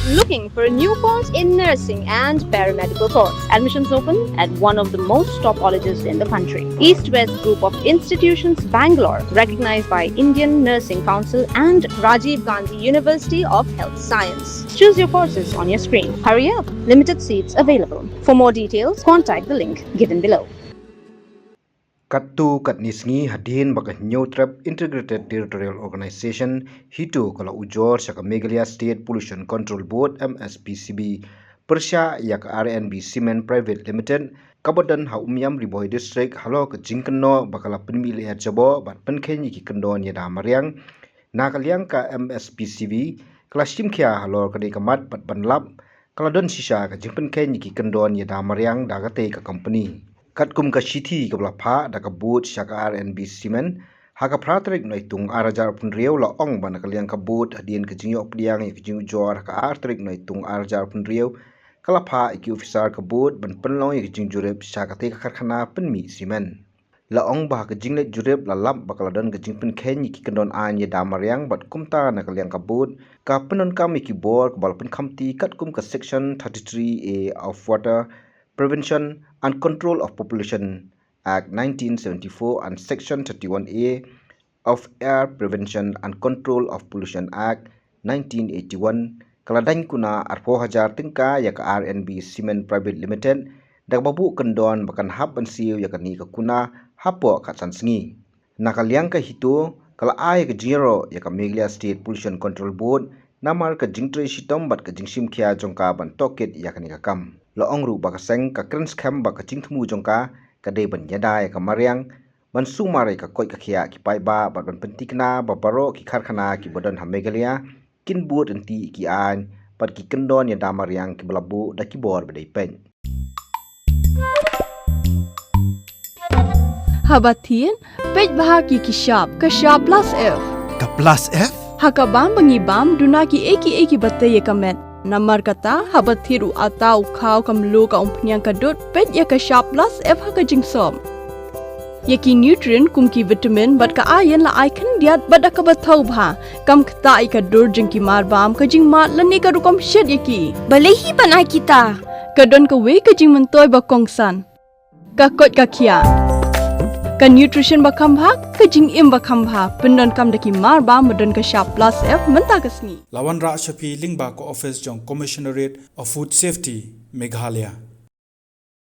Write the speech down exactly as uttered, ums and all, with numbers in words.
Looking for a new course in nursing and paramedical course? Admissions open at one of the most top colleges in the country. East West Group of Institutions, Bangalore, recognized by Indian Nursing Council and Rajiv Gandhi University of Health Science. Choose your courses on your screen. Hurry up, limited seats available. For more details, contact the link given below. Katto katne sngi hadien ba ka Hynñiewtrep Integrated Territorial Organization HITO ka la ujor sha ka Meghalaya State Pollution Control Board, M S P C B, pyrshah ïa ka R N B Cement Private Limited kaba don ha Umiam, Ri Bhoi District, halor ka jingkynnoh ba ka la pynmih lyer jaboh bad pynkheiñ ïa ki kyndon ïada mariang. Na ka liang ka M S P C B ka la shim khia halor kane ka mat bad ban lap ka la don shisha ka jingpynkheiñ ïa ki kyndon ïada mariang da katei ka kompani. Katkum ka shithi kaba la phah da ka Board sha ka R N B Cement ha ka phra tarik Naitung ar hajar arphew hynriew, la ong ba na ka liang ka Board, hadien ka jingïoh pdiang ïa ka jingujor ha ka ar tarik Naitung ar hajar arphew hynriew, ka la phah ïa ki officer ka Board ban pynlong ïa ka jingjurip sha katei ka karkhana pynmih cement. La ong ba ha ka jingleit jurip la lap ba ka la don ka jingpynkheiñ ïa ki kyndon aiñ ïada mariang bad kumta na ka liang ka Board ka pyndonkam ïa ki bor kaba la pynkhamti katkum ka Section thirty-three A of Water Prevention and Control of Population Act nineteen seventy-four and Section thirty-one A of Air Prevention and Control of Pollution Act nineteen eighty-one, ka la daiñ kuna arphew hajar tyngka ïa ka R N B Cement Private Limited da kaba buh kyndon ba kan hap ban siew ïa kane ka kuna hapoh khatsan sngi. Na ka liang ka HITO ka la ai ka jingïaroh ïa ka Meghalaya State Pollution Control Board namar ka jingtrei shitom bad ka jingshim khia jong ka ban tohkit ïa kane ka kam. La ong ruh ba ka seng ka kren skhem ba ka jingthmu jong ka ka dei ban ïada ïa ka mariang, ban sumar ïa ka koit ka khiah ki paidbah bad ban pynthikna ba baroh ki karkhana kiba don ha Meghalaya kin bud lynti ïa ki aiñ bad ki kyndon ïada mariang kiba la buh da ki bor ba dei peit. Haba thied, peit bha ïa ki shap, ka shap plus F. Ka plus F? Ha ka bam ba ngi bam, duna kiei kiei kiba tei ïa ka met. Namar kata, haba thied u atta, u khaw, ka mluh, ka umphniang, ka dud, peit ïa ka shap plus F ha ka jingsop. Ïa ki nutrient kum ki vitamin bad ka iron la ai khyndiat bad da kaba thaw bha. Kam ktah ïa ka dur jong ki marbam, ka jingmad lane ka rukom shet ïa ki. Balei hi ban ai kita? Ka don kawei ka jingmyntoi ba kongsan. Ka koit ka khiah. Ka nutrition ba kham bha, ka jingim ba kham bha. Pyndonkam da ki marbam ba don ka shap plus F mynta ka sngi. La wanrah sha phi lyngba ka office jong Commissionerate of Food Safety, Meghalaya.